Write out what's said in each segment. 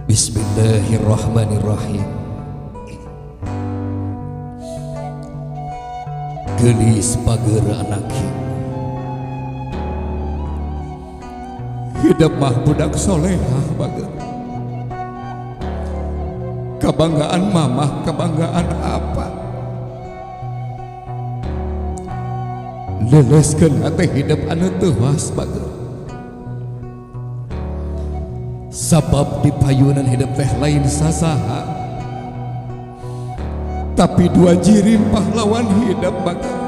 Bismillahirrahmanirrahim. Geulis pager anak hidup mah budak solehah bager. Kebanggaan mamah, kebanggaan apa? Leleskeun hate hidup anu teuas bager. Sabab di payunan hidup teh lain sasaha, tapi dua jirim pahlawan hidup bager.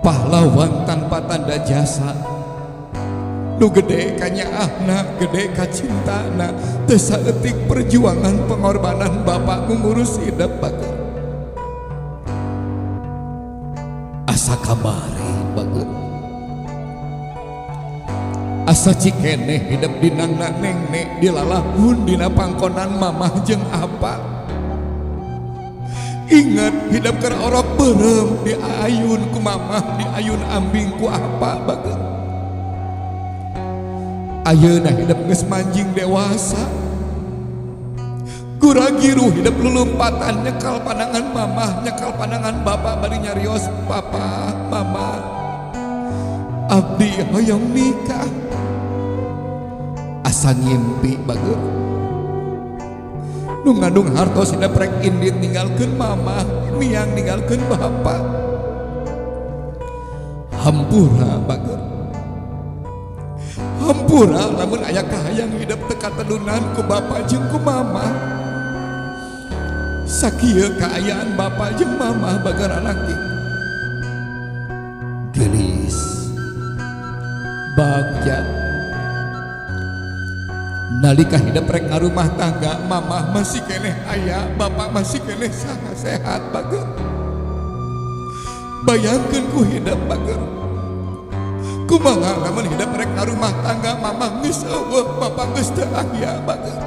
Pahlawan tanpa tanda jasa, nu gede kanyaahna, gede kacintana, teu saeutik perjuangan pengorbanan bapak ngurus hidup bager. Asa kamari bager, asa cikeneh hidup dinangna nengnek dilalahun dina pangkonan mamah jeung apa. Ingat hidup keur orok beureum diayun ku mamah, diayun ambing ku apa bager. Ayeuna hidup geus manjing dewasa, guragiru hidup lulumpatan nyekal pandangan mamah, nyekal pandangan bapak bari nyarios, papa mama abdi hoyong nikah. Asa ngimpi bager, nu ngandung hartos hidup rek indit ninggalkeun mamah, miang ninggalkeun bapak. Hampura bager, hampura lamun aya kahayang hidup teu katelunan ku bapak jeung ku mamah. Sakieu kaayaan bapak jeung mamah bager anak geulis bagja. Nalika hidup rek ngarumah tangga, mamah masih keneh aya, bapak masih keneh sangat sehat bager. Bayangkeun ku hidup bager, kumaha lamun hidup rek ngarumah tangga, mamah geus eueuh, bapak geus teu aya bager.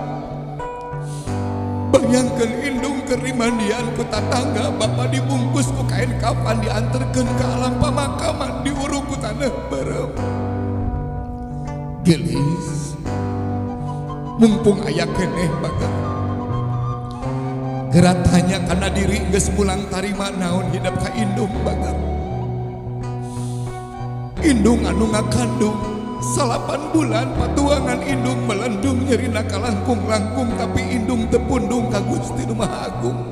Bayangkeun indung keur dimandian ku tatangga, bapak dibungkus ku kain kafan dianterkeun ka alam pamakaman, diuruk ku taneuh beureum. Geulis mumpung aya keneh bager, geura tanya kana diri geus mulang tarima naon hidup ka indung bager. Indung anu ngakandung 9 bulan patuangan indung melendung nyerina kalangkung-langkung, tapi indung teu pundung ka Gusti Nu Maha Agung.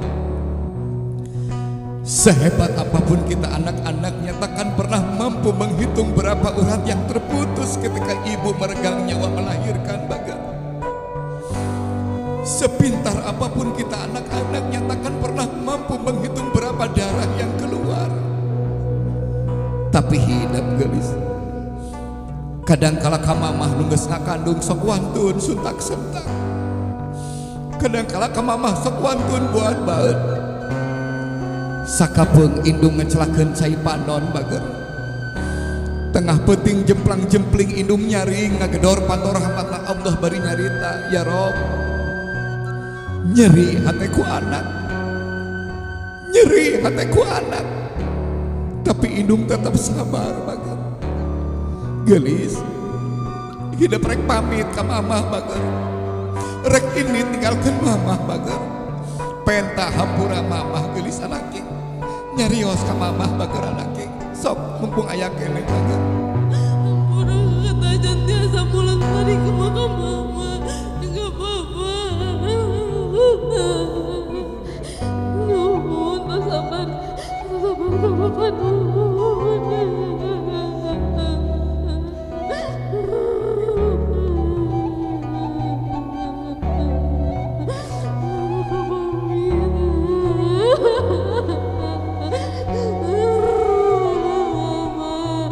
Sehebat apapun kita anak-anaknya takkan pernah mampu menghitung berapa urat yang terputus ketika ibu meregang nyawa melahirkan bager. Sepintar apapun kita anak-anaknya takkan pernah mampu menghitung berapa darah yang keluar. Tapi hidup gelis, kadang kala ka mamah nu geus ngakandung sok wantun suntak sentak, kadang kala ka mamah sok wantun buat baeud. Sakapeung indung ngecelakeun cai panon bager, tengah peuting jemplang-jempling indung nyaring ngagedor panto rahmatna Allah bari nyarita, ya Rob, nyeri hateku anak, nyeri hateku anak. Tapi indung tetap sabar bager. Geulis hidup rek pamit ka mamah bager, rek ini tinggalkeun mamah bager. Penta hampura mamah geulis anak nyarios ka mamah bager anak sok mumpung aya keneh bager. Hampura katajan tiasa mulang tadi ke makam mama enggak apa-apa. Nuhun, sabar, sabar ka bapak nuhun. Mama,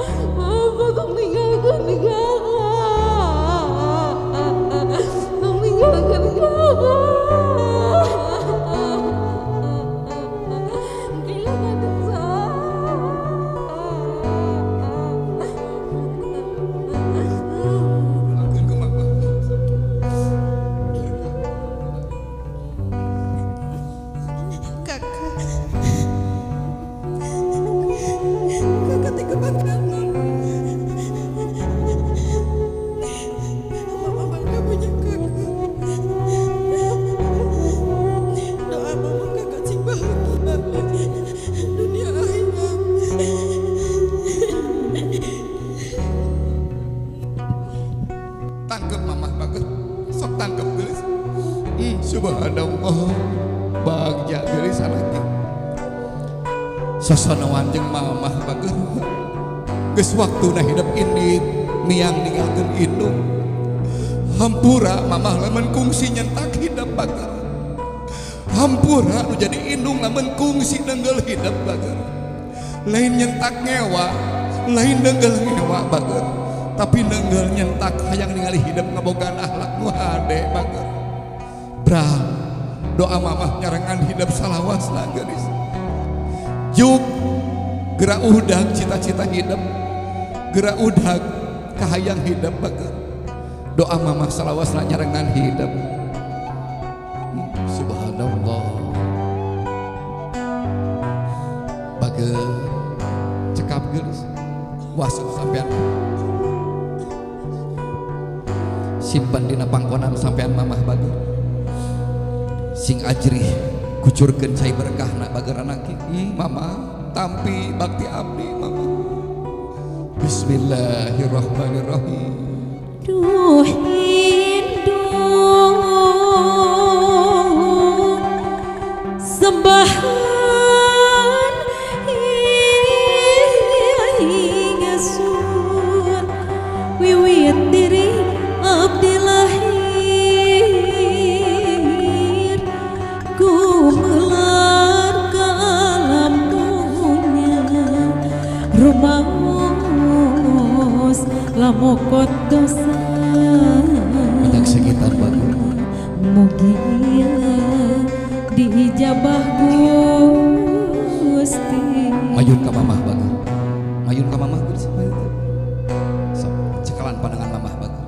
Tangkep mamah bager. Sok tangkep geulis. Subhanallah. Bagja geulis anaknya. Sosonoan jeung mamah bager. Geus waktuna hidup indit miang ninggalkeun indung. Hampura mamah lamun kungsi nyentak hidup bager. Hampura nu jadi indung lamun kungsi nenggel hidup bager. Lain nyentak ngewa, lain nenggel ngewa bager. Tapi nenggel nyentak hayang ningali hidup ngabogaan akhlak nu hade bager. Brah, doa mamah nyarengan hidup salawasna geulis. Juk gerak udag cita-cita hidup, gerak udag kahayang hidup bager. Doa mamah salawasna nyarengan hidup. Subhanallah. Bager cekap geulis. Wasuh sampean. Simpan dina pangkonan sampean mamah bager. Sing ajrih kucurkeun cai berkahna bager anaki. Mama tampi bakti abdi mama. Bismillahirrahmanirrahim. Duh indung sembahan ingsun wiwit diri abdi lahir gumelar ka alam dunya rumaos lamokot dosa banyak sekitar bagus mugia diijabah Gusti. Mayun ka mamah bagus, mayun ka mamah geus. Sok cekalan pandangan mamah bagus.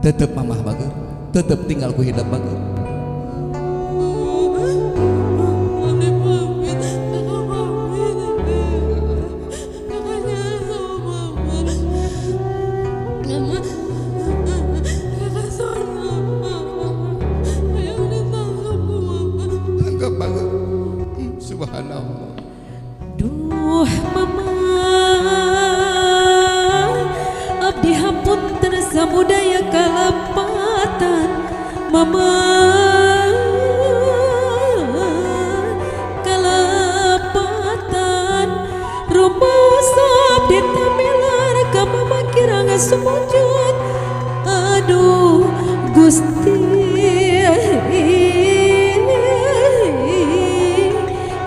Tetep mamah bagus, tetep tinggal ku hidup bagus. Duh mama abdi hapunten samudaya kalepatan mama kalepatan rumaos abdi tamilar ka mama kirang sumujud aduh Gusti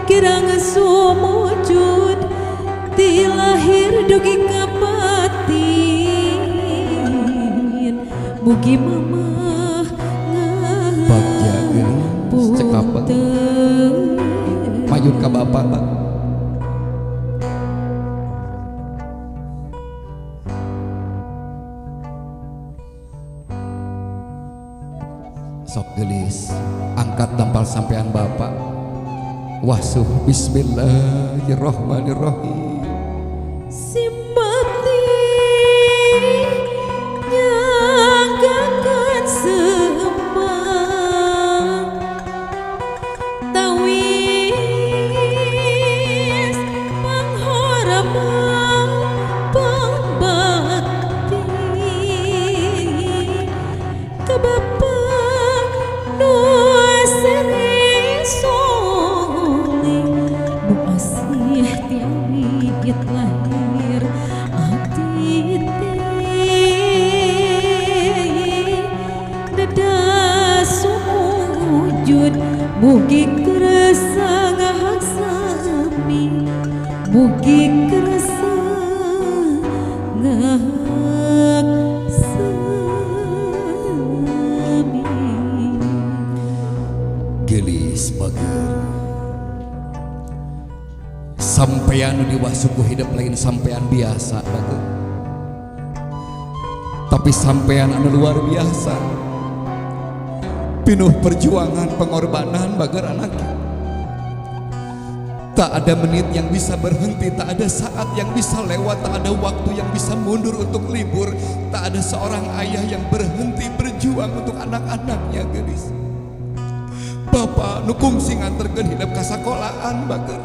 kirang sumujud ti lahir dugi ka batin mugi mamah bagja geulis cekap mayun ka bapak Pak. Sok geulis angkat dampal sampean bapak. Wasuh bismillahirrahmanirrahim. Simbati nyanggakeun sembah tawis panghormat pangbakti ka Bapa nu sering asih tiawit lahir abdi teh dada sumujud mugi kersa ngahaksami mugi kersa ngahaksami. Geulis bager sampean nu diwasuku hidup lain sampean biasa bager, tapi sampean anu luar biasa pinuh perjuangan pengorbanan bager anak. Tak ada menit yang bisa berhenti, tak ada saat yang bisa lewat, tak ada waktu yang bisa mundur untuk libur, tak ada seorang ayah yang berhenti berjuang untuk anak-anaknya gelis. Bapak nu kungsi nganterkeun hidup ka sakolaan bager.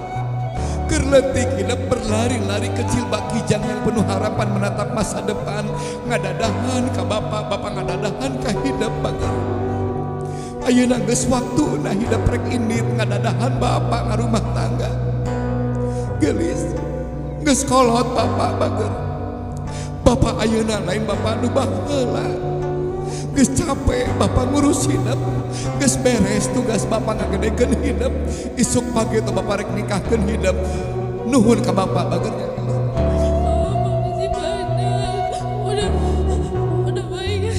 Keur leutik hidup berlari-lari kecil bak kijang yang penuh harapan menatap masa depan. Ngadadahan ka bapak, bapak ngadadahan ka hidup bager. Ayeuna geus waktuna hidup rek indit ngadadahan bapak ngarumah tangga. Geulis geus kolot bapak bager. Bapak ayeuna lain bapak nu baheula. Geus capek bapak ngurus hidup, geus beres tugas bapak ngagedekeun hidup. Isuk pagi teh bapak rek nikahkeun hidup. Nuhun ka bapak bager. Oh, makasih banyak. Udah baik,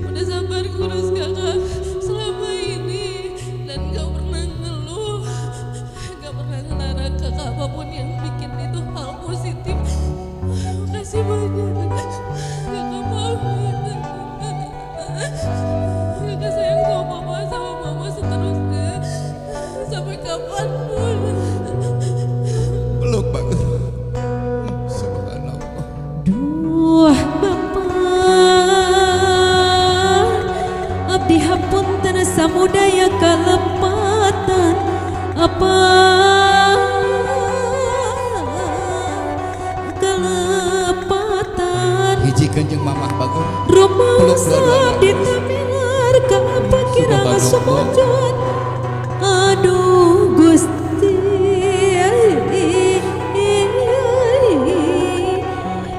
udah sabar ngurus kakak selama ini dan gak pernah ngeluh, gak pernah ngelarang kakak apapun yang bikin itu hal positif. Makasih banyak, kakak banget. Kakak sayang sama papa sama mama seterusnya sampai kapanpun. Peluk bager. Subhanallah. Duh Bapak, abdi hapunten samudaya kalepatan apa kalepatan. Hijikeun jeung mamah bager. Rumangsa abdi tamilar ka pakirang sumujud. Aduh Gusti,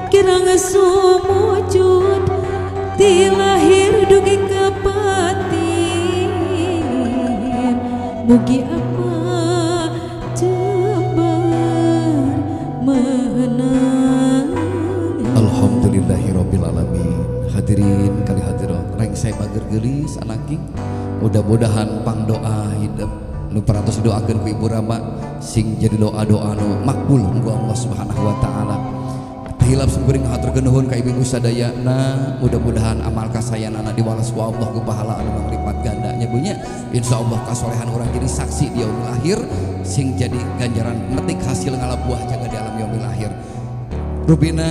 kirang sumujud ti lahir dugi ka batin. Mugi apa jembar menang. Alhamdulillahirabbil alamin. Hadirin kali hadirat, rengse bager geulis anaki. Mudah-mudahan pangdoa hidup nu parantos doakeun ku Ibu Rama sing jadi doa-doa nu makbul ku Allah Subhanahu wa taala. Hilap simkuring haturkeun nuhun ka ibu sadayana, mudah-mudahan amal kasayanana diwales ku Allah ku pahala anu manglipat ganda nya Bu nya. Insyaallah kasolehan urang jadi saksi di yaumil akhir sing jadi ganjaran metik hasil ngalabuah jaga di alam yaumil akhir. Rupina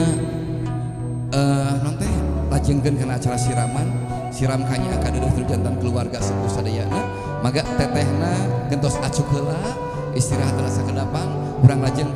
non teh lajengkeun kana acara siraman, siram kanya kadeudeuh jantan keluarga sepuh sadayana, mangga tetehna gentos acuk heula istirahat heula sakedapang urang lajeng.